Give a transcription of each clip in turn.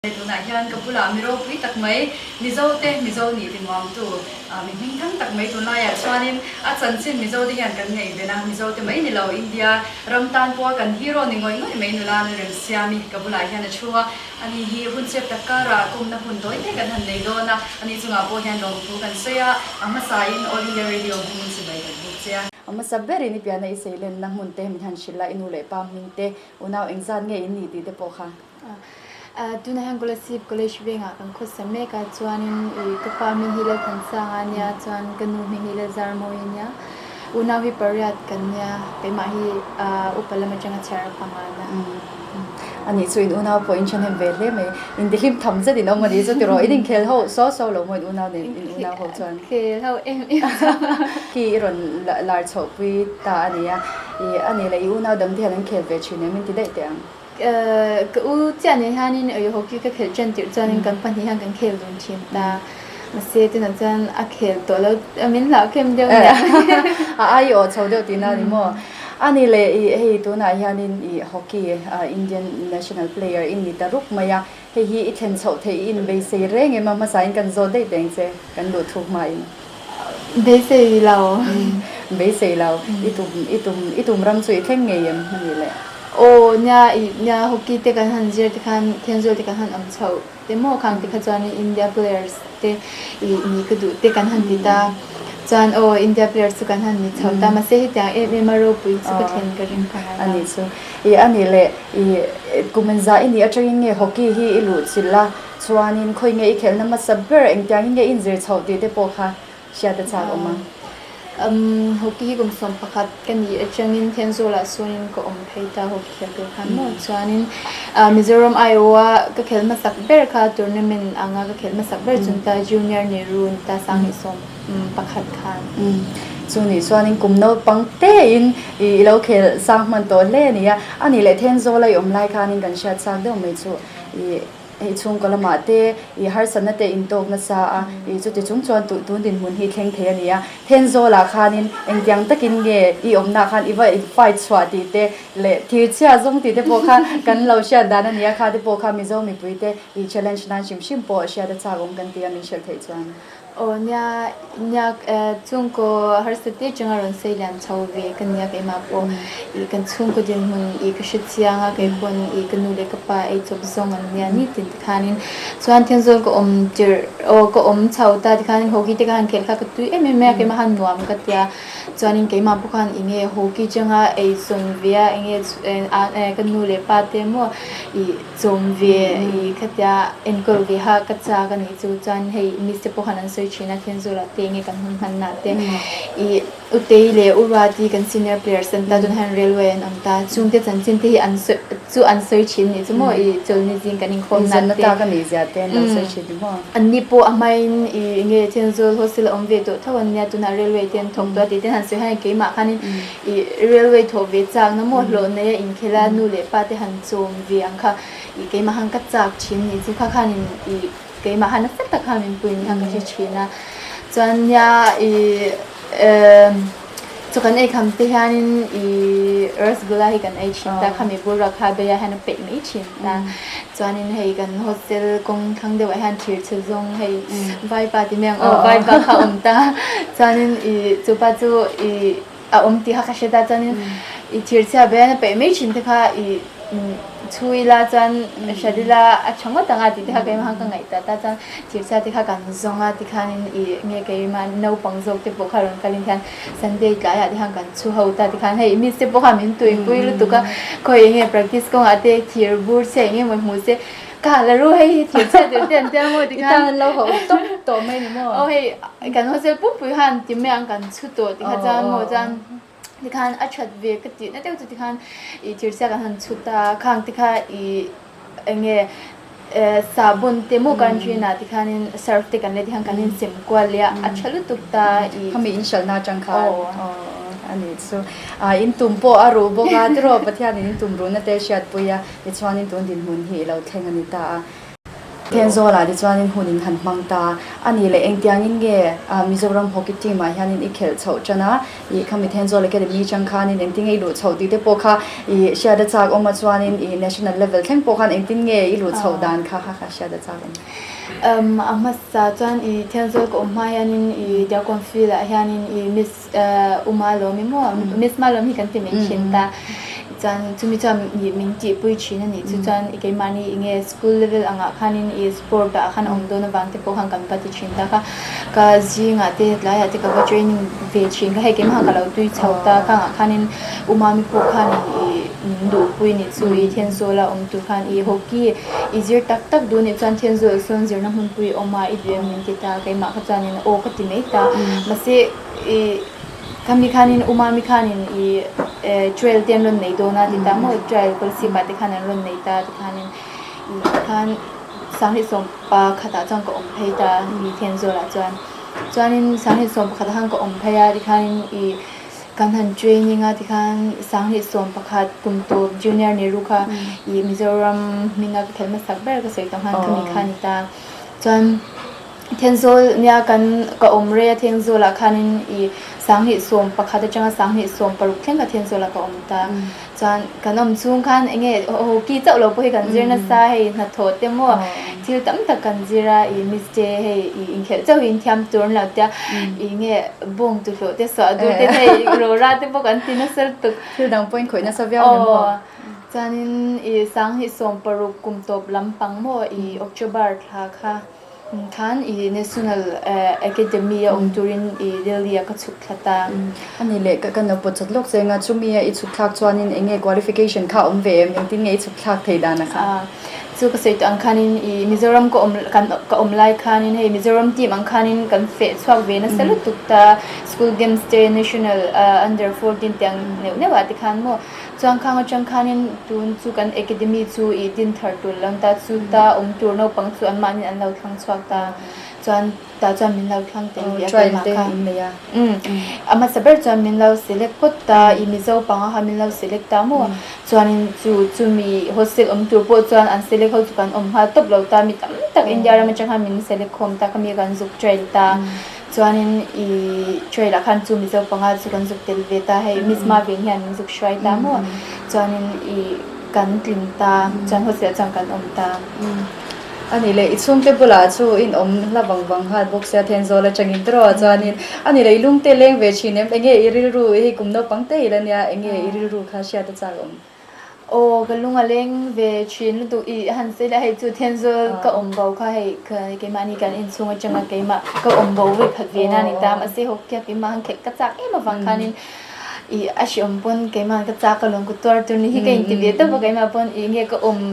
Tunah hian ka bulah mi ropui tak mai, Mizo te Mizo nih ti nuamtu, mi hmingthang tak mai tunlaiah chuanin a chanchin Mizo te hian kan ngaihven a, Mizo te mai ni lo, India ram tan pawha kan hero ni ngawih ngawih mai nula Lalremsiami ka bulah hian a thu a, ani hi hun chep tak karah kawmna hun tawi te kan han nei dawn a, ani chungah pawh hian lawmthu kan sawi a, a hmasain All India Radio hmingin chibai kan buk che a. A hmasa berin i piahna i seilenna hmun te min han hrilh a, i nu leh pa hming te, unau engzat nge in nih tih te pawh kha. Tunah hian Kolasib College vengah kan khawsa mek a, chuanin ih ka pa hming hi Lalthansanga a nia, chuan ka nu hming hi Lalzarmawi a nia, unau hi pariat kan nia, keimah hi upa lam atanga chhiar a panga na. A nih chu in unau pawh in thahnem ve hle mai, in tihlim tham zet in awm a nih chu tiraw, in inkhel ho saw saw lo maw in unau nen in unau ho chuan. Khel ho em em chuan. Khi i rawn lar chhohpui ta a nia, ih a nih leh i unau dang te hian an khel ve thin em in ti daih teh ang. Ka u chiah nen hianin ui hockey ka khelh ṭan tirh chuanin kan pahnih hian kan khel dun ṭhin ta. Mahse tunah chuan a khel tawh lo, min hlauh khem deuh nia. A ai aw chho deuh tihna a ni maw? A ni le i hei tunah hianin i hockey Indian national player i ni ta ruk mai a, hei hi i thlen chhoh theih i inbeisei reng em a, hmasain kan zawt daih teng che, kan luh thuk hmain. Beisei lo. Beisei lo. I tum, i tum, i tum ram chu i thleng ngei em a ni le? Aw, nia, i, nia, hockey te kan han zir te khan, Thenzawl te kan han awm chhoh te maw khang te kha chuanin India players te i ni ka duh te kan han ti ta. Chuan aw, India players chu kan han ni chho ta, mahse hetiang em em a ropui chu ka thlen ka ring pha ngai lo. A nih chu. I, a nih le, i, kum engzah i nih atangin nge hockey hi i luh chilh a? Chuanin khawi nge i khelhna hmasa ber engtiangin nge i inzir chhoh tih te pawh kha hriat a chak awm a. Umm hockey hi kum 11 ka ni atangin Thenzawl-ah sawnin ka awm phei ta hockey khel tur khan maw. Chuanin Mizoram Iowa ka khel hmasak ber kha tournament anga ka khel hmasak ber chun ta Junior Nehru ni ta 2011 khan. Umm chu nih chuanin kum naupang tein i lo khel sang hman tawh hle a ni a. A nih leh Thenzawl-a i awm lai khanin kan hriat chak deuh mai chu i. Hei chhungkaw lamah te i harsatna te intawk nasa a, i chuti chung chuan tun tun dinhmun hi thleng thei a ni a. Thenzawlah khanin engtiang takin nge i awmnah khan i va in fight chhuah tih te leh thir chhia zawng tih te pawh kha kan lo hriat dan a ni a, kha te pawh kha Mizo mipui te i challenge nan hrim hrim pawh hriat a chak awm kan ti a min hrilh theih chuan. Aw nia, nia chhungkaw harsa te atanga rawn sawi lian chho ve ka nia keimah pawh ih kan chhungkaw dinhmun ih ka hre chiang a kei pawn ih ka nu leh ka pa ei chawp zawng an nia nitin tikhanin chuan Thenzawl ka awm tirh aw ka awm chho ta tikhanin hockey te ka han khelh kha ka tui em em mai a keimah khan nuam ka tia chuanin keimah pawh khan eng nge hockey changa ei zawn ve a eng nge ka nu leh pa te maw ih Chawm ve i khatia enkawl ve ha ka chak a nih chu chuan hei miss te pawh khan an sawi thin a Thenzawl ah te enge kan hun hman na te i Utei leh Uruati kan senior players an ta tunah hian railway an awm ta chungte chanchin te hi an sawi chu an sawi thin nih chu maw i chawlni zing kan inkhawm na te ka nih zia te an lo sawi thin ni maw anni pawh a hmain i enge Thenzawl hostel a awm ve tawh tho an nia tunah railway te an thawk tawh a tih te han sawi hian keimah khanin I railway thawh ve chak na maw hlawh nei a inkhel a nu leh pa te han chawm ve ang kha i keimah han ka chak thin ni chu kha khanin i keimah han nasa tak khan min pui ni khan ka hre thin a chuan nia i emm chaw kan ei kham te hianin i rasgulla hi kan ei thin ta khami bur kha beia hian a peih mai thin ta chuanin hei kan hostel kawng thlang deuhah hian thir chhe zawng hei vaipa ti mai ang aw vaipa kha a awm ta chuanin i chupa chu i a awm tih kha ka hre ta chuanin i thir chhia bean a peih mai thin te kha i chhu ila chuan hrat ila a tha ngawt ang a tih te kha keimah khan ka ngaihtuah ta chuan thir chhia te kha kan zawng a tikhanin i nge keimah naupang zawk te pawh kha rawn kalin hian Sunday tlaiah te khan kan chhu ho ta tikhan hei miss te pawh kha min tuipui lutuk a khawi enge practice kawngah te thir bur chhia enge maw hmuh se Ka la ru hei hi thil chhiat tir te an tia maw tikhan. I tan an lo hauh tawp tawh mai ni maw? Aw hei kan hostel pumpui khan ti mai ang kan chhu tawh tikha chuan maw chuan tikhan a that ve ka tih na deuh chu tikhan i thir chhia kan han chhu ta khang tikha i enge sahbawn te maw kan rin ah tikhanin surf te kan lei tikhan kan insem kual leh a a tha lutuk ta i. Khami inhralhna atang khan. A nih chu. In tum pawh a ruh bawk a tiraw Pathianin in tum ruhna te hriatpui a. Tichuanin tun dinhmun hi i lo thleng a ni ta a. Thenzawl ah te chuanin hun in han hmang ta a ni leh engtiangin nge Mizoram hockey team ah hianin i khelh chhoh tan a, ih khami Thenzawl Academy chang khanin engtin nge i luh chhoh tih te pawh kha ih hriat a chak awm a chuanin ih national level thleng pawh khan engtin nge i luh chhoh dan kha kha kha hriat a chak awm. A hmasa chuan ih Thenzawl ka awm hma hianin ih Diakon field ah hianin ih Miss Uma lawm i maw Miss Malawm hi kan ti mai thin ta chuan chumi chuan ih min tihpui thin a nih chu chuan keimahni enge school level angah khanin ih sport ah khan a awm dawn avang te pawh khan kan va ti thin ta kha ka zingah te tlaiah te ka va training ve thin kha hei keimah ka lo tui chho ta khangah khanin Umami pawh khanin ih min duhpui a nih chu ih Thenzawl a awm tur khan ih hockey i zir tak tak duh a nih chuan Thenzawl sawn zirna hmunpui a awm a i duh em min ti ta keimah kha chuanin aw ka ti mai ta mahse I khami khanin Umami khanin i trail te an rawn nei dawn a ti ta maw trail policy pa te khan an rawn nei ta ti khanin i khan sanghnih sawm pa khatah chuan ka awm phei ta i Thenzawl ah chuan chuanin sanghnih sawm pakhat ah khan ka awm phei a tikhanin i kan han training a tikhan sanghnih sawm pakhat kum tawp junior Nehru kha i Mizoram hminga ka khelh hmasak ber ka sawi tawh khan khami kha a ni ta chuan. Thenzawl nia kan ka awm rei a Thenzawl ah khanin i sanghnih 11 atanga sanghnih 16 thleng kha Thenzawl ah ka awm ta. Chuan kan awm chhung khan enge hockey chauh lo pawh hi kan zir nasa hei hnathawh te maw thil tam tak kan zir a i miss te hei i inkhelh chauh hi inthiam tur an lo tia i nge bawng tuhlawh te suah dur te hei rora te pawh kan ti nasa lutuk. Thil dang pawh inkhawih nasa viau ni maw? Chuanin i sanghnih 16 kum tawp lampang maw i October thla kha. Khan i National Academy a awm turin i Delhi ah ka chhuk thla ta. A ni leh ka kan lo pawt chawt lawk cheng a, chumi a i chhuk thlak chuanin eng nge qualification kha a awm ve em? Engtin nge i chhuk thlak thei dan a kha? Chu ka sawi tawh ang khanin i Mizoram ka awm kan ka awm lai khanin hei Mizoram team ang khanin kan feh chhuak ve nasa lutuk ta, School Games te National Under 14 te ang neuh neuh ah te khan maw Chuan khang atang khanin tun chu kan academy chu ih din thar tur lam ta chu ta awm tur naupang chu anmahnin an lo thlang chhuak ta chuan tah chuan min lo thlang tel ve a keimah kha umm a hmasa ber chuan min lo select phawt ta ih mizo panga kha min lo select ta maw chuanin chu chumi hostel awm tur pawh chuan an select ho chu kan awm nghal tawp lo ta mi tam tak India ram atang khan min select khawm ta khami kan zuk train ta. Chuanin i trail ah khan chu Mizo panga chu kan zuk tel ve ta hei Miss Marvin hian min zuk hruai ta maw chuanin i kan tling ta chuan hostel chuan kan awm ta. Ani leh i chhungte bulah chu in awm hla vang vang nghal bawk sia Thenzawl atangin tiraw chuanin ani leh i lungte leng ve thin em enge i rilru hei kum naupang te ila nia enge i rilru kha hriat a chak awm. Aw ka lung a leng ve thin lutuk i han sawi la hei chu Thenzawl ka awm bo kha hei keimahni kan inchhung atanga keimah ka awm bo vawi khat ve na ni ta mahse hockey a keimah han khelh ka chak em avang khanin i a hreawm pawn keimah ka chak alawm ka tuar tur ni hi ka inti ve tawp a keimah pawn ih nge ka awm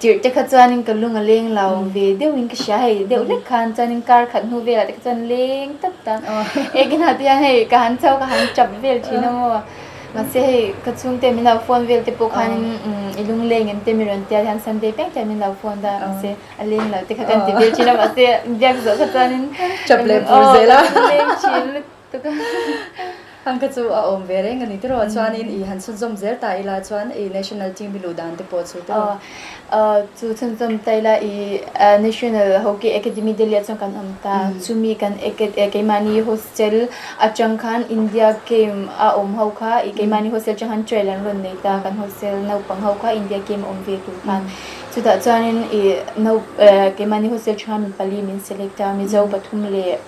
tirh te kha chuanin ka lung a leng lo ve deuhin ka hria hei deuh hlek khan chuanin kar khat hnu velah te kha chuan leng tawp ta ekin ah te hian hei ka han chho ka han tap vel thin a maw. Mahse hei ka chhungte min lo phone vel te pawh khanin i lungleng em te mi rawn tia hian Sunday piang te min lo phone ta mahse a leng lo te kha kan ti vel thin a mahse biak zawh kha chuanin Chap leh pur zel a. Ka lungleng thin lutuk a. Hang kha chu a awm ve reng a ni tiraw chuanin i han chhunzawm zel ta ila chuan i national team i luh dan te pawh chu tiraw. Chu chhunzawm ta ila i National Hockey Academy Delhi ah chuan kan awm ta chumi kan keimahni hostel Atang khan India game a awm ho kha i keimahni hostel atang khan trail an rawn nei ta kan hostel naupang ho kha India game a awm ve tur khan chutah chuanin i nau keimahni hostel atang khan mi pali min select a Mizo pathum leh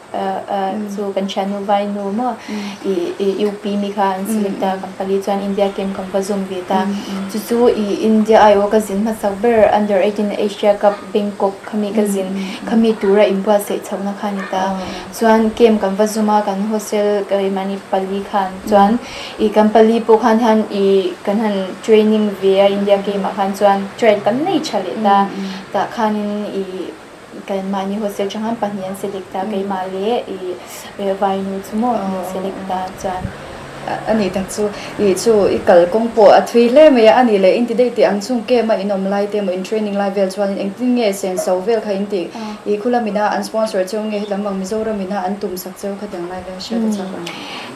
chu kan thiannu Vainu maw i i UP mi kha an select a kan pali chuan India game kan va zawm ve ta chu chu i India aiawh ka zin hmasak ber under 18 Asia cup Bangkok khami ka zin khami tura inbuatsaih chhohna kha a ni ta. Chuan camp kan va zum a, kan hostel keimahni pali khan chuan ih kan pali pawh khan hian ih kan han training ve a India camp ah khan chuan train tam nei tha leh ta tah khanin ih keimahni hostel atang khan pahnih an select a keimah leh ih vainu chu maw an select ta chuan. A nih tak chu ih chu i kal kawng pawh a thui hle mai a, a nih leh inti daih tih ang chung camp a in awm lai te emaw in training lai vel chuanin engtin nge senso vel kha in tih ih khu lamina an sponsor cheu nge helam ang Mizoram ina an tum sak cheu kha tiang lai vel hriat a chak ang.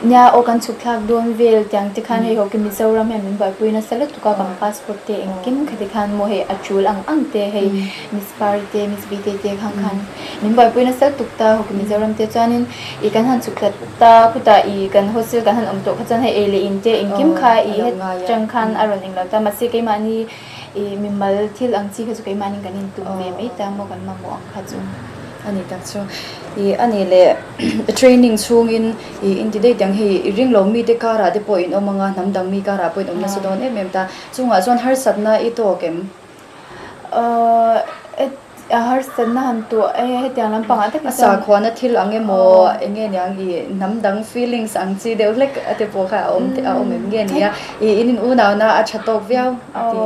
Nia aw kan chhuk thlak dawn vel tiang te khan hei hoki Mizoram hian min buaipui nasa lutuk a kan passport te engkim khati khan maw hei a tul ang ang te hei Miss Pari te Miss Bite te khang khan min buaipui nasa lutuk ta hoki Mizoram te chuanin ih kan han chhuk thla ta khutah ih kan hostel kan han awm tawh kha chuan hei ei leh in te engkim kha ih hetang khan a rawn englo ta mahse keimahni ih mimal thil ang chi kha chu keimahni kan intum ve mai ta maw kan mamawh ang kha chu. A ni tak chu ih a ni leh training chhungin ih inti daih tiang hei i ring lo mite karah te pawh in awm ang a hnam dang mi karah pawh in awm nasa dawn em em ta chungah chuan harsatna i tawk em? A harsatna han tuah e hetiang lampangah tak hi chuan. A sakhuana thil ang emaw eng nge niang i hnam dang feelings ang chi deuh hlek a te pawh kha a awm a awm em nge nia i in in unauna a tha tawk viau a ti.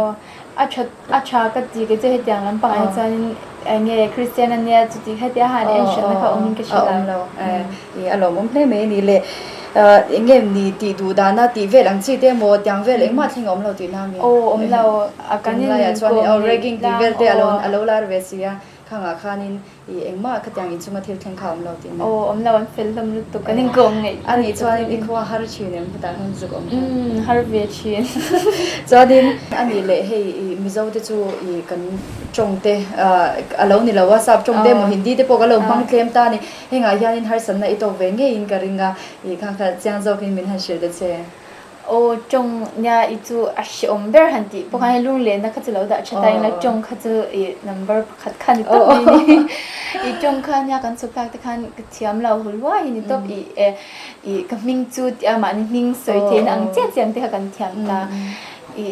A tha a tha ka ti kei chu hetiang lampangah hi chuanin eng nge Christian a nia chuti hetia han en hranna kha awmin ka hre lo. A awm lo e a lawmawm hle mai a ni le eng nge ni tih duh dana tih vel ang chi te emaw tiang vel engmah thleng a awm lo tihna a mi? Aw awm lo a kan in tunlaiah chuan aw ragging tih vel te a lo lar ve si a khangah khanin i engmah khatiang inchunga thil thleng kha a awm lo tihna. Aw awm lo an fel hlawm lutuk kan inkawm ngaih A nih chuanin i khua har thin em hetah khan zuk awm hian. Umm har ve thin. Chuanin a nih leh hei i Mizo te chu i kan tawng te a lo ni lo a sap tawng te emaw Hindi te pawh kan lo hmang tlem ta a ni. Hengah hianin harsatna i tawk ve ngeiin ka ring a i khang kha chiang zawkin min han hrilh ta che. Aw tawng nia i chu a hreawm ber han tih pawh khan hei lunglenna kha chu lo dah tha ta ila tawng kha chu i number pakhat kha ni tawp mai ni. I tawng kha nia kan chhuk thlak te khan ka thiam lo hul huai hi ni tawp i e i ka hming chu tih a mahni hming sawi theihna ang chiah chiah ang te kha kan thiam ta. I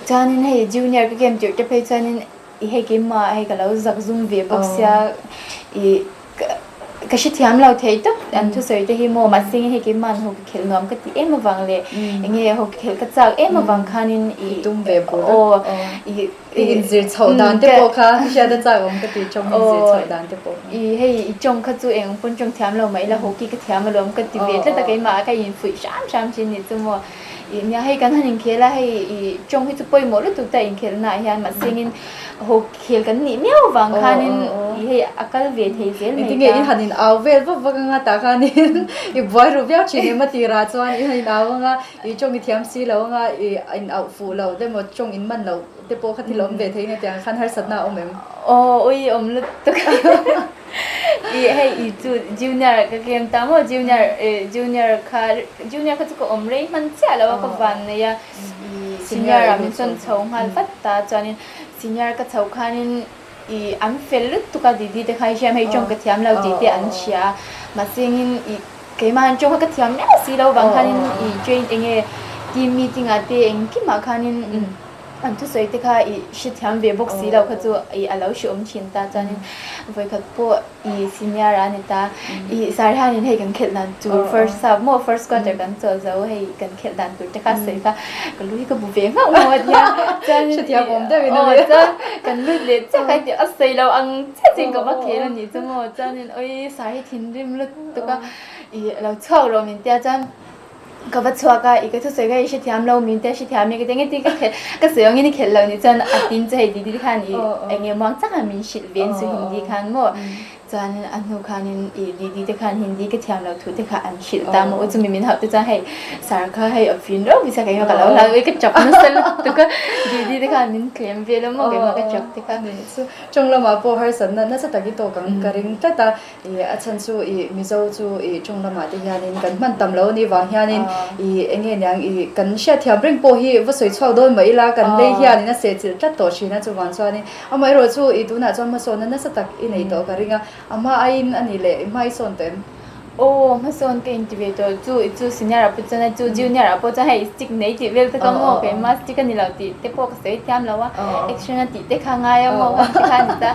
chuanin hei junior ka game tirh te phei chuanin i hei keimah hei ka lo zak zum ve bawk sia i Ka hrethiam lo thei tak an thusawi te hi maw mahse hei keimah hockey khelh nuam ka ti em avang leh enge hockey khelh ka chak em avang khanin i tum ve bur a aw i i inzir chhoh dan te pawh kha hriat a chak awm ka ti tawng inzir chhoh dan te pawh kha i hei i tawng kha chu eng pawn tawng thiam lo mah ila hockey ka thiam alawm ka ti ve tlat a keimah ka infuih hram hram thin ni chu maw i nia hei kan han inkhel a hei i tawng hi chu pawimawh lutuk ta inkhelh naah hian mahse engin hockey Khel kan nih miau vang khanin i hei a kal ve thei zel mai ta. Engtinge i han in au vel vak vak anga tah khanin i buai ru viau thin em a tirah chuan i han in au anga i tawng i thiam si lo anga i in auh fuh lo te maw tawng in man loh te pawh kha thil awm ve thei nia tiang khan harsatna a awm em? Aw ui awm lutuk i hei i chu junior ka kem ta maw junior junior kha junior kha chu ka awm rei hman chiah lo a ka van nei a i senior ah min sawn chho nghal vat ta chuanin Senior ka chhoh khanin i an fel lutuk a Didi te kha hi hriam hei tawng ka thiam lo tih te an hria a mahse engin i keimah han tawng kha ka thiam miah si lo vang khanin i train enge team meeting ah te engkimah khanin an thusawi te kha i hrethiam ve bawk si lo kha chu i a lo hreawm thin ta chuanin vawikhat pawh I senior a ni ta. I sir hianin hei kan khelh dan tur first half maw first quarter kan chawl zo hei kan khelh dan tur te kha sawi kha ka lu hi ka bu ve nghauh nghauh a nia. Chuanin Hrethiam awm deuhin a ni. Aw chuan kan lut leh chiah kha heti a sawi lo ang chiah chiah in ka va khel a nih chu maw. Chuanin awii sir hi thinrim lutuk a i lo chhuak rawh min tia chuan Ka va chhuak a, i ka thusawi kha i hrethiam lo, min te hrethiam e ka ti a, engtin ka khelh, ka sawi angin i khelh lo nih chuan a tin chu hei Didi khan i eng nge muang chak a min hrilh ve chu Hindi khan maw, chuan a hnu khanin i Didi te khan Hindi ka thiam lo thu te kha an hrilh ta maw, chumi min hauh te chuan hei sir kha hei a fin reuh bisa keimah ka lo hlau i ka chap nasa lutuk a, Didi te khan min thlem vel a maw keimah ka chap te kha. Tawng lamah pawh harsatna nasa tak i tawk ang ka ring tlat a. I a chhan chu i Mizo chu i tawng lamah te hianin kan hman tam lo a nih vang hianin i eng nge niang i kan hriatthiam reng pawh hi va sawi chhuak dawn mah ila kan lei hianin a sehchilh tlat tawh thin a chuvang chuanin amaherawh chu i tunah chuan hmasawnna nasa tak i nei tawh ka ring a a hma aiin a nih leh i hma i sawn tawh em? Aw hmasawn ka inti ve tawh chu i chu senior ah pawh chuan a chu junior ah pawh chuan hei stick nei tih vel te ka maw keimah stick a ni lo tih te pawh ka sawi thiam lo a action a tih te kha ngai a maw kha ti kha a ni ta.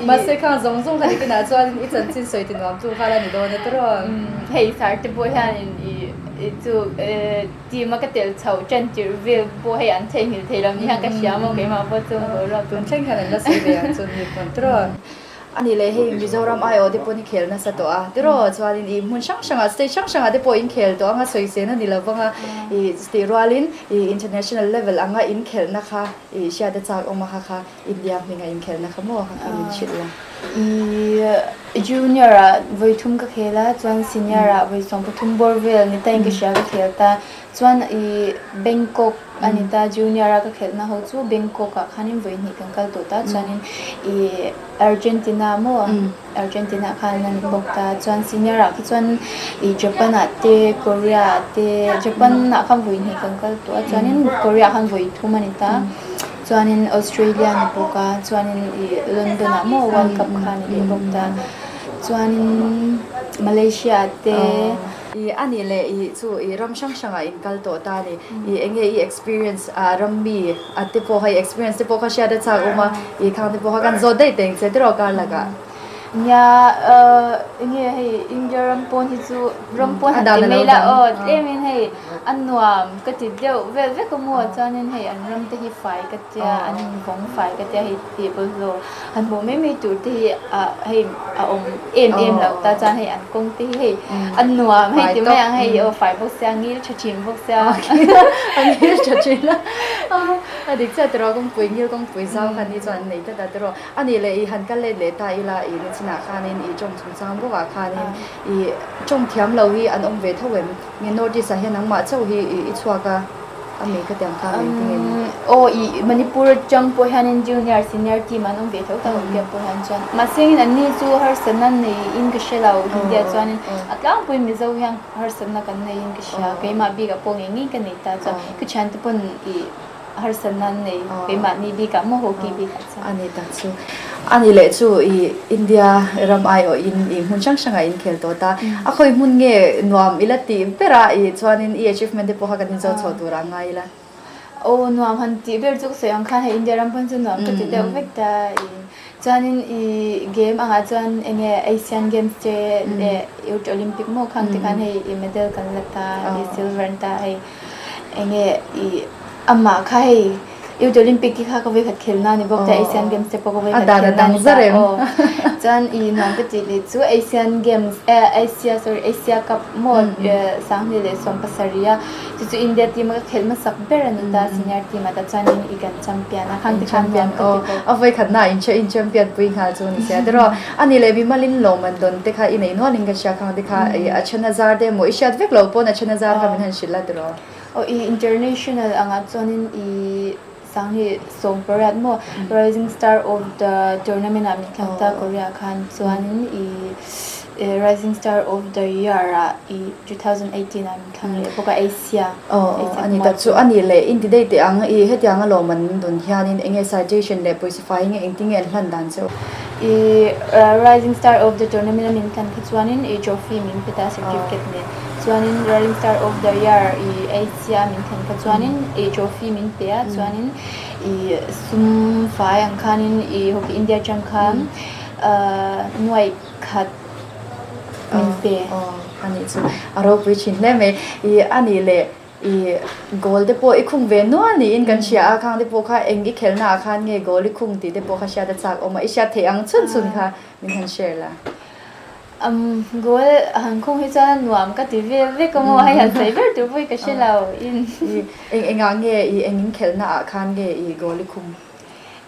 Mahse khang zawng zawng kha nikinah chuan i chanchin sawi ti nuam tu kha la ni dawn a tiraw? Hei sir te pawh hianin i chu team a ka tel chhoh tan tirh vel pawh hei an theihnghilh thei lo ni hian ka hria maw keimah pawh chu boruak Tun thleng hian an la sawi ve ang chu ni pawn tiraw? A nih leh hei Mizoram aiawh te pawhin i khel nasa tawh a tiraw? Chuanin i hmun hrang hrangah state hrang hrangah te pawh in khel tawh anga sawi sen a ni lo vang a i tih rualin i international level anga in khelhna kha i hriat a chak awm a kha kha India hminga inkhelhna kha maw kha kha min hrilh la. I junior ah vawi thum ka khel a, chuan senior ah vawi 13 bawr vel ni ta in ka hria ka khel ta. Chuan i Bangkok a ni ta, junior a ka khelhna ho chu Bangkok ah khanin vawi hnih kan kal tawh ta, chuanin i Argentina maw Argentina ah khan an bawk ta, chuan senior ah khi chuan i Japan ah te Korea ah te Japan ah khan vawi hnih kan kal tawh a, chuanin Korea ah khan vawi thum a ni ta. Chuanin Australia ni bawk a, chuanin ih London ah maw World Cup kha ni leh bawk ta, chuanin Malaysia ah te. Ih a nih leh ih chu ih ram hrang hrang ah in kal tawh ta a ni, ih eng nge i experience ah ram mi a te pawh kha i experience te pawh kha hriat a chak awm a, ih khang te pawh kha kan zawt daih teng che tiraw kar lakah. Nia enge hei India ram pawn hi chu ram pawn han ti mai la aw tlem in hei a nuam ka ti deuh vel vek a maw chuanin hei an ram te hi fai ka tia an invawng fai ka tia hei tih bawlhhlawh han hmuh mai mai tur te hi ah hei a awm em em loh ta chuan hei an kawng te hi hei a nuam hei ti mai ang hei aw fai bawk sia ngil tha thin bawk sia a ngil tha thin a a dik chiah tiraw kawngpui ngil kawngpui zau khan hi chuan an nei tlat a tiraw. A nih leh i han kal let leh ta ila i nichinah khanin i tawng chungchang bawkah khanin i tawng thiam lo hi an awm ve tho em? Nge North East ah hian nangmah chauh hi i chhuak a, a mi khatiang khan engtin nge ni? Aw i Manipur atang pawh hianin junior senior team an awm ve tho ta hockey ah pawh hian chuan mahse in anni chu harsatna neiin ka hre lo Hindi ah chuanin a tlangpui Mizo hian harsatna kan neiin ka hria keimah bikah pawh ngei ngei ka nei ta chuan ka thiante pawn i Harsatna an nei keimahni bikah maw hockey bikah chuan. A ni tak chu. A ni leh chu i India ram aiawhin i hmun hrang hrangah in khel tawh ta. A khawi hmun nge nuam ila tih ber a i chuanin i achievement te pawh kha kan inzawt chhoh tur ah ngai ila. Aw nuam han tih ber chu ka sawi ang khan hei India ram pawn chu nuam ka ti deuh vek ta i chuanin i game angah chuan eng nge Asian Games te leh Youth Olympic maw khang te khan hei i medal kan la ta i silver an ta hei Eng nge i amah kha hei Youth Olympic khi kha ka vawikhat khelna a ni bawk ta Asian Games te pawh ka vawikhat khelna a ni ta aw. Chuan i nuam ka tih leh chu Asian Games eh Asia sorry Asia Cup maw 2017 a chu chu India team a ka khelh hmasak ber a ni ta senior team ah ta chuanin i kan champion a khang te khan nuam ka ti bawk. A vawikhatna ah in in champion pui nghal chu ni sia tiraw. A ni leh mimalin lawmman dawn te kha i nei nualin ka hria khang te kha i a then a zar te emaw i hriat vek lo pawn a then a zar kha min han hrilh a tiraw. Aw i international angah chuanin i 2018 maw Rising Star of the Tournament ah min thlang ta Korea ah khan chuanin i Rising Star of the Year ah i 2018 ah min thlang leh bawk a Asia. Aw aw a ni tak chu a ni leh in ti daih teh ang i hetianga lawmman dawn hianin eng nge citation leh pawisa fai nge engtin nge an hlan dan che u? I Rising Star of the Tournament a min thlan kha chuanin i trophy min pe ta certificate nen chuanin Rising Star of the Year i Asia a min thlan kha chuanin i trophy min pe a chuanin i sum fai ang khanin i Hockey India atang khan nuaih khat min pe. Aw a nih chu a ropui thin hle mai i a nih leh I goal te pawh i khung ve nual niin kan hria a, khang te pawh kha eng i khelna ah khan nge goal i khung tih te pawh kha hriat a chak awm a, i hriat theih ang chhun chhun kha min han share la. Umm goal han khung hi chuan nuam ka ti vel vek a maw, hei han sawi ber tur pawh hi ka hre lo in. I eng engah nge i eng in khelna ah khan nge i goal i khung?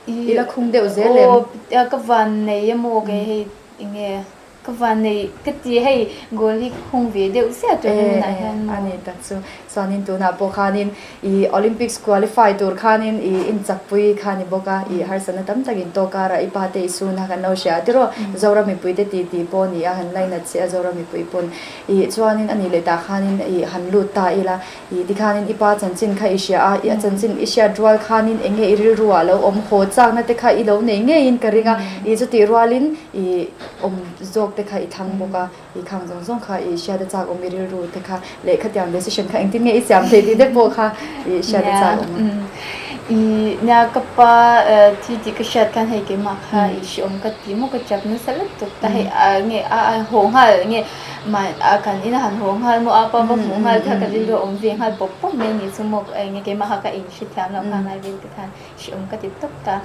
I la khung deuh zel em? Aw ka van nei a maw kei hei enge Ka vannei ka ti hei goal hi ka khung ve deuh ziah tur hmun ah hian maw. A ni tak chu. Chuanin tunah pawh khanin i Olympics qualify tur khanin i inchakpui kha ni bawk a, i harsatna tam takin tawk karah i pa te i sun a kan lo hria a tiraw Zoram mipui te ti ti pawh ni a han lainat che a Zoram mipui pawn i chuanin a ni leh tah khanin i han lut ta ila i tikhanin i pa chanchin kha i hria a, i a chanchin i hriat rual khanin eng nge i rilru ah lo awm haw chakna te kha i lo nei ngeiin ka ring a, i chutih rualin i awm zawk te kha i thlang bawk a, i khang zawng zawng kha i hriat a chak awm i rilru te kha leh khatiang decision kha engtin nge i siam thei tih te pawh kha i hriat a chak awm a. I nia ka pa thi tih ka hriat khan hei keimah kha i hreawm ka ti maw ka chak nasa lutuk ta hei nge a haw nghal nge mah a kan ina han haw nghal maw a pa va hmuh nghal kha ka rilru a awm ve nghal pawp pawp mai ni chu maw nge keimah kha ka inhrethiam loh kha ngai vel te khan Hreawm ka ti tawp ta.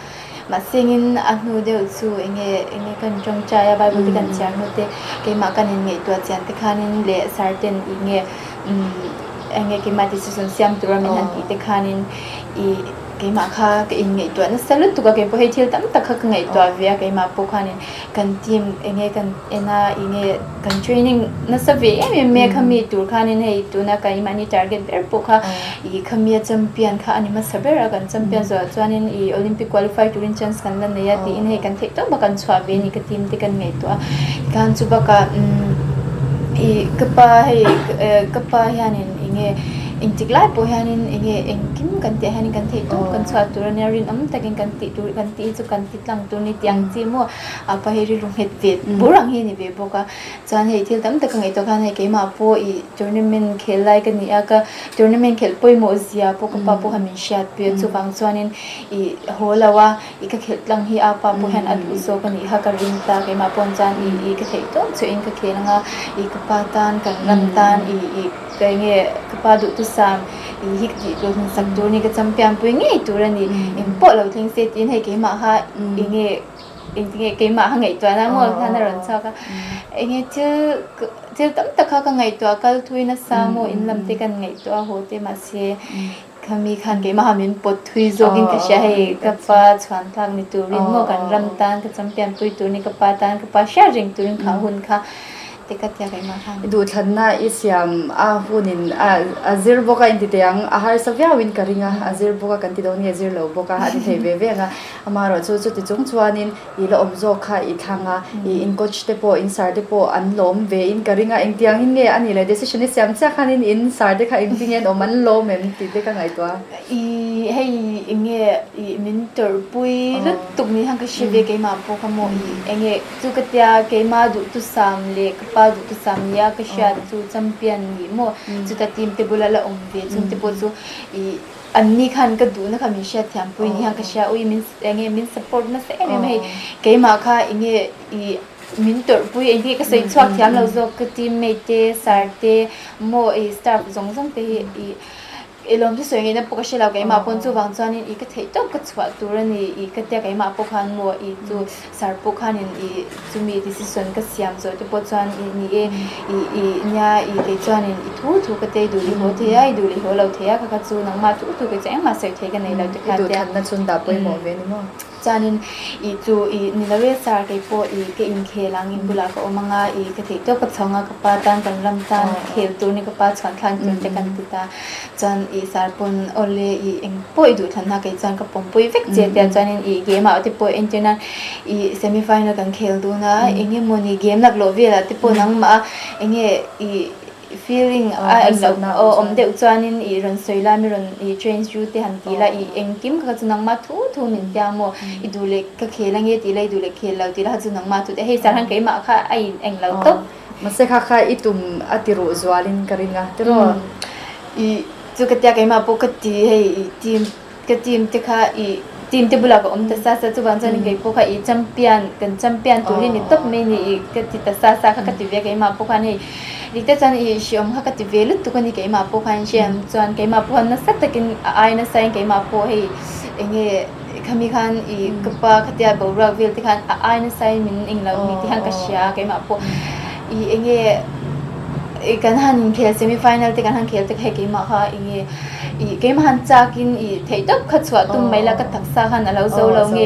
Mahsengin a hnu deuh chu enge enge kan tawngtai a, Bible te kan chhiar hnu te, keimah kan inngaihtuah chian te khanin leh sir ten enge enge keimah decision siam tura min han tih te khanin i keimah kha ka inngaihtuah nasa lutuk a, keipawh hei thil tam tak kha ka ngaihtuah ve a, keimah pawh khanin kan team eng nge kan en a, eng nge kan training nasa ve em em mai a khami tur khanin hei tuna keimahni target ber pawh kha ih khami a champion kha a ni hmasa ber a, kan champion zawhah chuanin ih Olympic qualify turin chance kan la nei a tiin hei kan theih tawp a kan chhuah ve a ni ka team te kan ngaihtuah a, tikhan chu bakah ih ka pa hei ka pa hianin eng nge engtik lai pawh hianin eng nge engkim kan tih ah hianin kan theih tawp kan chhuah tur a nia rinawm takin kan tih tur kan tih hi chu kan ti tlang tur a ni tih ang chi maw a pa hi rilru nghet ve bur ang hi a ni ve bawk a chuan hei thil tam tak ka ngaihtuah khan hei keimah pawh ih tournament khelh lai ka ni a ka tournament khelh pawimawh zia pawh ka pa pawh khan min hriat pui a chuvang chuanin ih haw lo a ih ka khelh tlang hi a pa pawh hian a duh zawk a nih kha ka ring ta keimah pawh chuan ih ih ka theih tawp chu in ka khel ang a ih ka pa tan kan ram tan ih ih ka eng nge ka pa duhthusam ih hi ka tih tur hun sak tur a ni ka champion pui ngei tur a ni engpawh lo thleng se tiin hei keimah kha eng nge engtinge keimah kha ngaihtuah na maw khan a rawn chhuak a eng nge thil thil tam tak kha ka ngaihtuah kal thui nasa maw in lam te kan ngaihtuah haw te mahse Khami khan keimaha min pawt thui zawkin ka hria hei ka pa chhuan thlak ni turin maw kan ram tan ka champion pui tur ni ka pa tan ka pa hriat reng turin kha hun kha te ka tia keimah khan. I duhthlanna i siam a hunin a zir bawk a inti teh ang a harsa viauin ka ring a a zir bawk a kan ti dawn nge zir lo bawk a a ti thei ve ve ang a amaherawh chu chuti chung chuanin I la awm zawk kha i thlang a, i in coach te pawh in sir te pawh an lawm ve in ka ring a, engtiang in nge a nih leh decision i siam chiah khan in in sir te kha engtin nge an awm an lawm em tih te ka ngaihtuah a. I hei eng nge i min tawrhpui lutuk ni khan ka hre ve keimah pawh kha maw i eng nge chu ka tia keimah duhthusam leh ka pa duhthusam nia ka hriat chu champion nih maw chuta team te bula la awm ve chung te pawh chu i Anni khan ka duhna kha min hriatthiam pui ni hian ka hria ui min enge min support nasa em em a hei keimah kha enge ih min tawrhpui eng nge ka sawi chhuak thiam lo zawk ka teammate te sir te maw ih staff zawng zawng te hi ih lawm chu sawi ngaihna pawh ka hre lo keimah pawn chuvang chuanin ih ka theih tawp ka chhuah tur a ni ih ka tia keimah pawh khan maw ih chu Sir pawh khanin ih chumi decision ka siam zawh te pawh chuan ih ni e ih ih nia ih kei chuanin i thu thu ka tei duh leh haw thei a i duh leh haw lo thei a kha kha chu nangmah thu thu kei chuan engmah sawi thei ka nei lo ti kha tia. I duhthanna chhun dah pawimawh ve ni maw? Chuanin ih chu ih ni lo e sir kei pawh ih ka inkhel ang in bulah ka awm anga ih ka theih tawk ka chhawng a ka pa tan kan ram tan khel tur ni ka pa chhuan thlan tur te kan ti ta. Chuan ih sar pawn awle ih eng pawh i duh thlan a kei chuan ka pawmpui vek che tia chuanin ih game ah te pawh entir nan ih semi final kan khel dun a eng emawni game laklawh velah te pawh nangmah a eng nge ih feeling a eng loh aw awm deuh chuanin ih rawn sawi la mi rawn ih change ru te han ti la ih engkim kha chu nangmah thu thu min tia maw i duh leh ka khel ange tih la i duh leh khel lo tih la kha chu nangmah thu te hei sar khan keimah kha a in eng lo tawp. Mahse kha kha i tum a ti ruh zualin ka ring a, tiraw? I chu ka tia keimah pawh ka ti hei i team ka team te kha i team te bulah ka awm ta sa sa chuvang chuan kei pawh kha i champion kan champion tur hi ni tawp mai ni i ka ti ta sa sa kha ka ti ve keimah pawh khan hei dik te chuan i hriawm kha ka ti ve lutuk a ni keimah pawh khan hriam chuan keimah pawh khan nasa takin a ai nasa in keimah pawh hei eng nge khami khan i ka pa khatia boruak vel te khan a ai nasa in min englo ni te hian ka hria keimah pawh i enge i kan han inkhel semi final te kan han khel te kha hei keimah kha enge i keimah han chak in i theih tawp kha chhuah tum mai la ka taksa khan a lo zo lo nge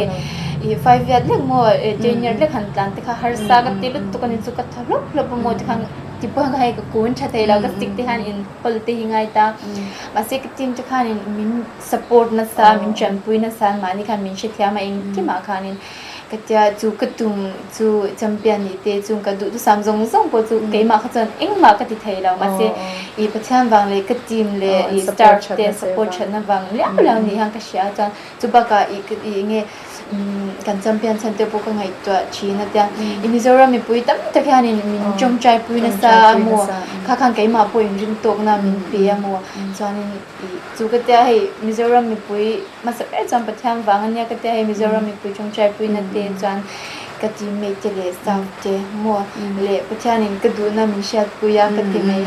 i five yard lek maw ten yard lek han tlan te kha harsa ka ti lutuk a ni chu ka thaw hlawp hlawp a maw tikhan tipuan kha hei ka kun tha thei lo ka stick te hian in hawl te hi ngai ta mahse ka team te khanin min support nasa min tanpui nasa an mahni khan min hrethiam a engkimah khanin ka tia chu ka tum chu champion nih te chung ka duhthusam zawng zawng pawh chu keimah kha chuan engmah ka ti thei lo mahse ih Pathian vang leh ka team leh ih staff te support thatna vang liau liau nih hian ka hria a chuan chu bakah ih ih enge kan champion chhan te pawh ka ngaihtuah thin a tia i Mizoram mipui tam tak hianin min tawngtai pui nasa a maw kha khan keimah pawh inring tawkna min pe a maw chuanin Ih chu ka tia hei Mizoram mipui hmasa ber chuan Pathian vang ania ka tia hei Mizoram mipui tawngtai puina te chuan ka teammate te leh staff te maw leh Pathianin ka duhna min hriatpui a ka ti mai.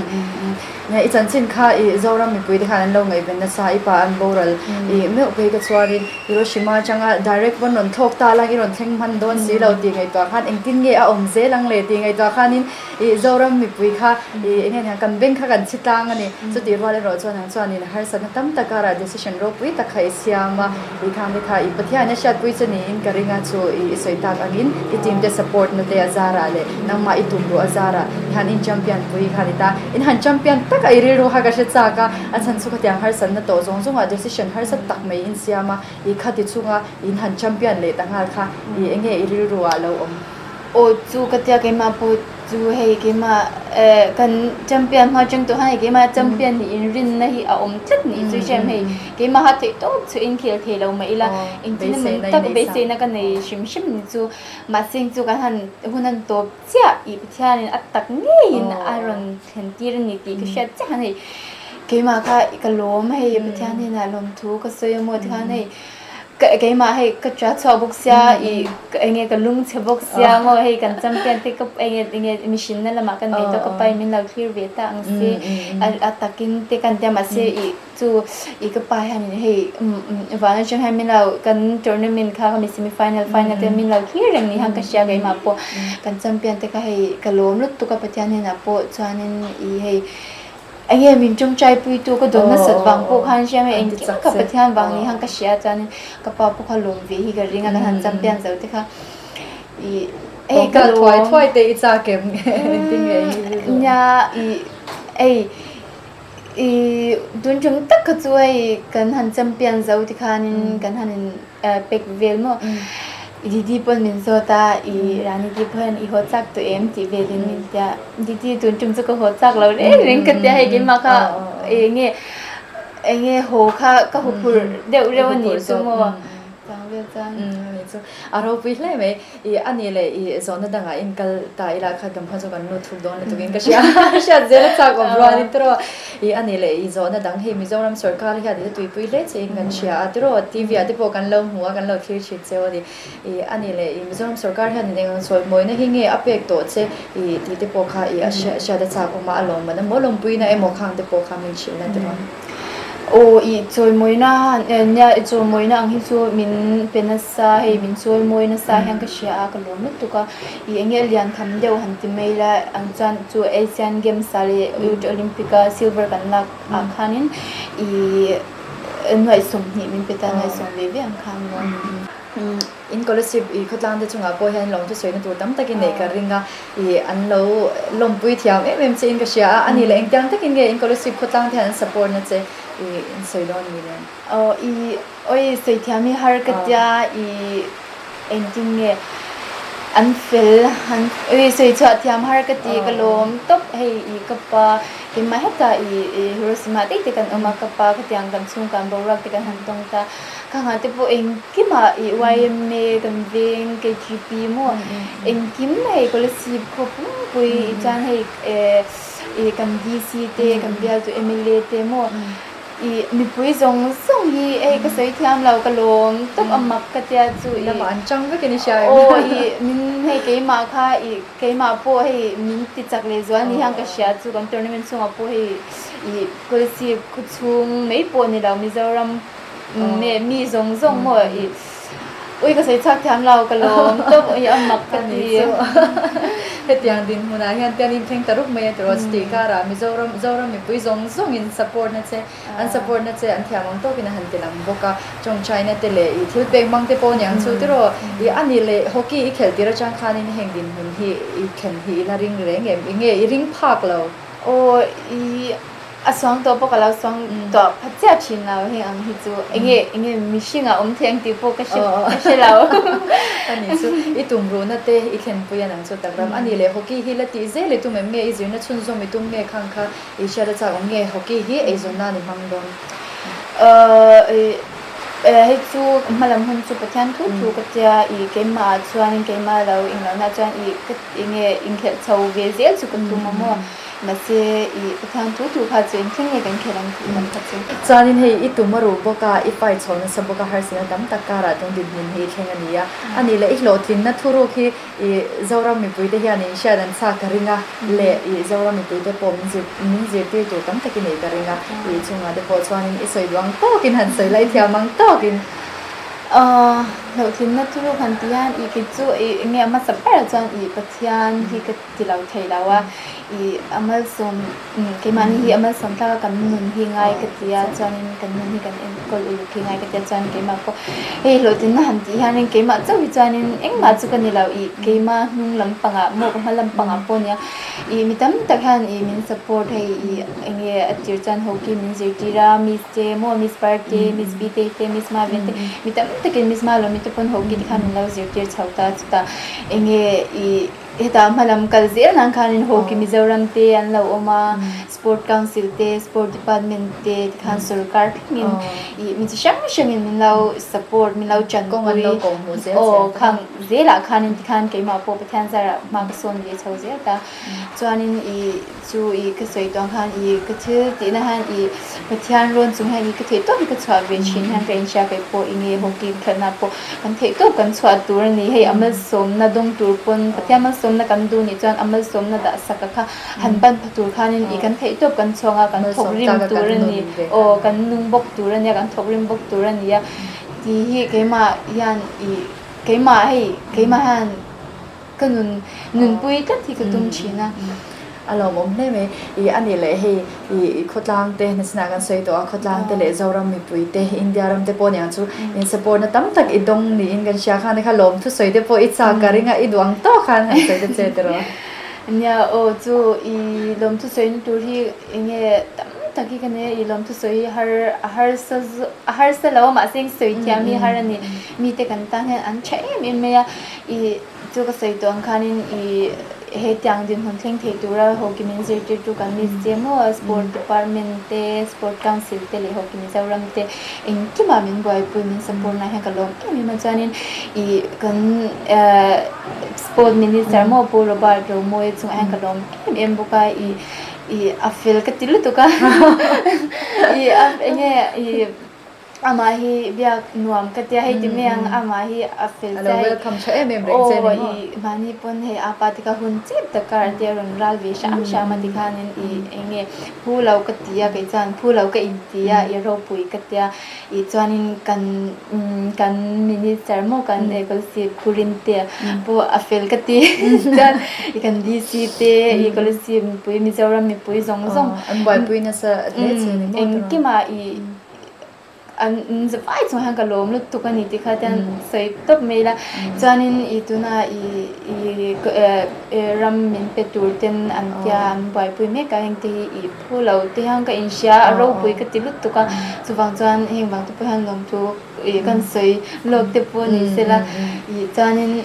Nia i chanchin kha i Zoram mipui te khan an lo ngaihven nasa i pa an boral i meuh phei ka chuanin Hiroshima atanga direct pawn rawn thlawk ta lang i rawn thleng hman dawn si lo tih ngaihtuah khan engtin nge a awm zel ang le tih ngaihtuah khanin i Zoram mipui kha i enge niang kan beng kha kan chhi tlang a ni. Chutih rual erawh chuan ang chuanin harsatna tam tak karah decision ropui tak kha i siam a, i khang te kha i Pathian a hriatpui che niin ka ring a, chu i i sawi tak angin i team te support na te a zarah leh nangmah i tum ruh a zarah i han in champion pui kha a ni ta. In han champion tak a i rilru kha ka hre chak a, a chhan chu khatiang harsatna tawh zawng zawngah decision harsa tak mai in siam a, i khati chunga in han champion leh ta nghal kha i enge i rilru ah lo awm? Aw chu ka tia keimah pawh chu hei keimah eh kan champion hma atang tawh khan hei keimah champion nih inrinna hi a awm tlat nih chu hriam hei keimaha theih tawp chu inkhel thei lo mah ila engtin emaw tak beiseina ka nei hrim hrim ni chu mahse chu kan han hun an tawp chiah ih Pathianin a tak ngeiin a rawn thlen tir a ni tih ka hriat chiah khan hei keimah kha ka lawm hei Pathian hnenah lawmthu ka sawi a maw tikhan hei Ka keimah hei ka ṭa chhuak bawk sia ih enge ka lung chhe bawk sia maw hei kan champion te ka enge enge mihrinna lamah ka nei tawh ka pa in min lo thlir ve ta ang se a takin te kan tia mahse ih chu ih ka pa hian hei van atang hian min lo kan tournament kha khami semi final final te min lo thlir reng ni khan ka hria keimah pawh kan champion te kha hei ka lawm lutuk a Pathian hnenah pawh chuanin ih hei Enge min tawngtai puitu ka dawn nasat vang pawh khan hriam hei engkim ka Pathian vang ni khan ka hria chuanin ka pa pawh kha lawm ve hi ka ring a kan han champion zo te kha ih hei ka lawm thuai thuai te i chak em engtin nge i rilru nia ih hei ih tun tum tak kha chu hei kan han champion zo ti khanin kan han in Pek vel maw? Didi pawn min zawt a, i Rani ti pawh hian i haw chak tawh em tih velin min tia. Didi tun tum chu ka haw chak lo reng reng ka tia hei keimah kha enge enge haw kha ka huphurh deuh reuh a nih chu maw? Chang vel chuan. Ani chu a ropui hle mai. I ani leh i zawhna dangah in kal ta ila kha dam kha chu kan lut thuk dawn lutuk in ka hria hriat zel a chak awm rual in tiraw i ani leh i zawhna dang hei Mizoram sorkar hian i tuipui hle che in kan hria a tiraw TV ah te pawh kan lo hmu a kan lo thlir thin cheu a ni i ani leh i Mizoram sorkar hian in eng ang sawi mawina hi nge a pek tawh che i tih te pawh kha i a hriat a chak awm a a lawm man emaw lawmpuina emaw khang te pawh kha min hrilh na tiraw. Aw i chawimawina nia i chawimawina ang hi chu min pe nasa hei min chawimawi nasa hian ka hria a ka lawm lutuk a i eng nge lian tham deuh han ti mai la ang chuan chu Asian Games ah leh Youth Olympic a silver kan lak ah khanin i nuaih 20 min pe ta nuaih sawm ve ve ang khan maw. In scholarship i khawtlang te chungah pawh hian lawmthu sawina tur tam takin neih ka ring a, i an lo lawmpui thiam em em che in ka hria a, ani leh engtiang takin nge in scholarship khawtlang te hian an support na che i in sawi dawn ni le? Aw i awi sawi thiam hi har ka tia i engtin nge an fel an awi sawi chhuah thiam har ka ti ka lawm tawp hei i ka pa keimah hetah i Hiroshima daih te kan awm a ka pa khatiang kan chhungkan boruak te kan han tawng ta. Ka nghah te pawh engkimah i YMA kan veng KGP maw engkim hei Kolasib khaw pumpui i chuan hei eh i kan DC te kan bialtu MLA te maw i mipui zawng zawng hi hei ka sawi thiam lo ka lawm tawp a mak ka tia chu i Lamah an chang vek in i hria em? Aw i min hei keimah kha i keimah pawh hei min ti chak leh zual ni hian ka hria chu kan tournament chhungah pawh hei i Kolasib khaw chhung mai pawh ni lo Mizoram nge mi zawng zawng maw i ui ka sawi chhuak thiam lo ka lawm tawp i a mak ka ti. Hetiang dinhmunah hian tian in thleng ta rup mai a tiraw chutih karah Mizoram Zoram mipui zawng zawng in support na che an support na che an thiam ang tawkin a han ti lang bawk a tawngtaina te leh i thil pek hmang te pawh aniang chu tiraw i ani leh hockey i khelh tir atang khanin heng dinhmun hi i thlen hi i la ring reng em i nge i ring phak lo. Aw i A suang tawh pawh ka lo suang tawh phat chiah thin lo heng ang hi chu enge enge mihring a awm thei ang tih pawh ka hre ka hre lo. Ani chu i tum ruhna te i thlenpui a nang chu tak ram ani leh hockey hi la tih zel i tum em nge i zirna chhunzawm i tum nge khang kha i hriat a chak awm nge hockey hi eizawnna ni hmang dawn. Hei chu hmalam hun chu Pathian thu thu ka tia i keimah ah chuanin keimah lo englohna chuan i ka enge inkhelh chho ve zel chu ka tum a maw. Mahse i Pathian thu thu kha chu engthleng nge kan khelh ang tih lam kha chu. Chuanin hei i tum a ruh bawk a, i fight chho nasa bawk a, harsatna tam tak karah tun dinhmun hi thleng a ni a. A nih leh i hlawhtlinna thuruk hi i Zoram mipuite hian in hriat an chak ka ring a, leh i Zoram mipuite pawh min zir min zirtir tur tam tak i nei ka ring a, i chungah te pawh chuanin i sawi duh ang tawkin han sawi la, i thiam ang tawkin. Hlawhtlinna thuruk han ti hian i kei chu i enge a hmasa berah chuan i Pathian hi ka ti lo thei lo a, i a malsawm keimahni hi a malsawm tlak a kan nun hi ngai ka ti a, chuanin kan nun hi kan enkawl uluk hi ngai ka ti a, chuan keimah pawh hei hlawhtlinna han tih hianin keimah chauh hi chuanin engmah chu ka ni lo, i keimah hnung lampangah maw ka hma lampangah pawh nia i mi tam tak hian i min support hei i enge a tir chuan hockey min zirtir a, miss te maw miss park te miss bite te miss maven te mi tam takin miss malawmi te pawn hockey te khan min lo zirtir chho ta chutah enge i Hetah hmalam kal zel nan khanin Hockey Mizoram te an lo awm a, Sport Council te, Sport Department te tikhan sorkar thlengin ih mi chi hrang hrangin min lo support, min lo tanpui aw khang zelah khanin tikhan keimah pawh Pathian zarah hma ka sawn ve chho zel ta. Chuanin ih chu ih ka sawi tawh ang khan ih ka thil tihna hian ih Pathian rawn chung hian ih ka theih tawp hi ka chhuah ve thin hian ka inhria kei pawh eng nge hockey khelhna pawh kan theih tawp kan chhuah tur a ni hei a malsawmna dawng tur pawn Pathian malsawmna kan duh nih chuan a malsawmna dah sak a kha han ban pha tur khanin ih kan theih tawp kan chhuak a kan thawk rim tur a ni aw kan nung bawk tur a nia kan thawk rim bawk tur a ni a tih hi keimah hian ih keimah hei keimah hian Ka nun nunpui tlat hi ka tum thin a. A lawmawm hle mai. I a nih leh hei i khawtlang te nachinah kan sawi tawh a, khawtlang te leh Zoram mipui te, India ram te pawh niang chu in support na tam tak i dawng niin kan hria khan kha lawm thusawi te pawh i chak ka ring a, i duang tawk khan han sawi ta che tiraw. Nia aw chu i lawm thusawi na tur hi enge tam tak hi ka nei a, i lawm thusawi hi har a harsa a harsa lo a mahse sawi thiam hi har a ni. Mite kan tan hian an tha em em mai a. I chu ka sawi tawh ang khanin i hetiang dinhmun thleng thei tura hockey min zirtirtu kan miss che maw sport department te sport council te leh hockey Mizoram te engkimah min buaipui min support na hian ka lawm em em a chuanin i kan eh sport minister maw Pu Robert Romawia chungah hian ka lawm em em bawk a i i a fel ka ti lutuk a i a enge i. Amah hi biak nuam ka tia hei ti mai ang amah hi a fel A lo welcome tha em em reng che ni maw? Aw i mahni pawn hei a pa te kha hun chep tak kar te a rawn ral ve hram hram a tikhanin i eng nge phu lo ka ti a kei chuan phu lo ka inti a i ropui ka tia i chuanin kan kan minister maw kan Kolasib Khurin te pawh a fel ka ti chuan i kan DC te i Kolasib mipui Mizoram mipui zawng zawng An buaipui nasa hle che ni maw? Engkimah i An zavai chung hian ka lawm lutuk a ni tih kha tian sawi tawp mai ila. Chuanin i tuna i i ram min pe tur ten an tia an buaipui mek a, heng te hi i phu lo te hian ka inhria a ropui ka ti lutuk a. Chuvang chuan heng vang te pawh hian lawmthu i kan sawi lawk te pawh ni sela. I chuanin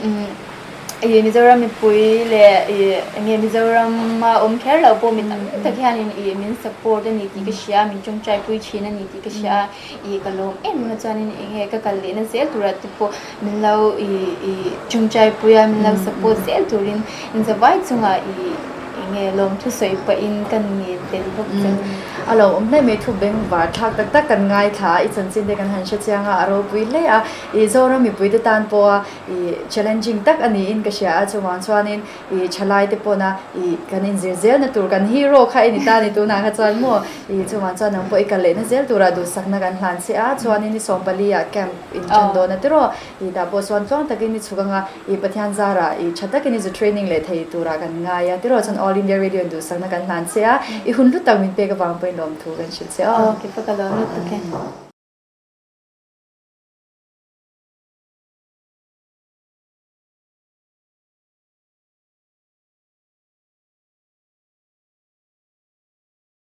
Ih Mizoram mipui leh ih enge Mizorama awm kher lo pawh mi tam tak hianin ih min support a ni tih ka hria a, min tawngtai pui thin a ni tih ka hria a, ih ka lawm em em a chuanin enge ka kal lehna zel turah te pawh min lo ih ih tawngtai pui a, min lo support zel turin inzavai chungah ih enge lawmthu sawi pahin ka ngen tel bawk che. A lo awm hle mai thu bengvar thlak tak tak kan ngaithla a, i chanchin te kan han hre chiang a, a ropui hle a, ih Zoram mipui te tan pawha I challenging tak a niin ka hria a, chuvang chuanin i thalai te pawna i kan inzir zelna tur kan hero kha i ni ta ni tunah kha chuan maw i chuvang chuan nang pawh i kal lehna zel turah duhsakna kan hlan che a, chuanin i sawmpali ah camp in tan dawn a tiraw i tah pawh chuan tluang takin i chhuk anga i Pathian zarah i tha takin i zu training leh thei turah kan ngai a tiraw chuan All India Radio in duhsakna kan hlan che a, i hun hlu tak min pek avang pawhin lawmthu kan hrilh che aw. Aw, keipawh ka lawm lutuk e.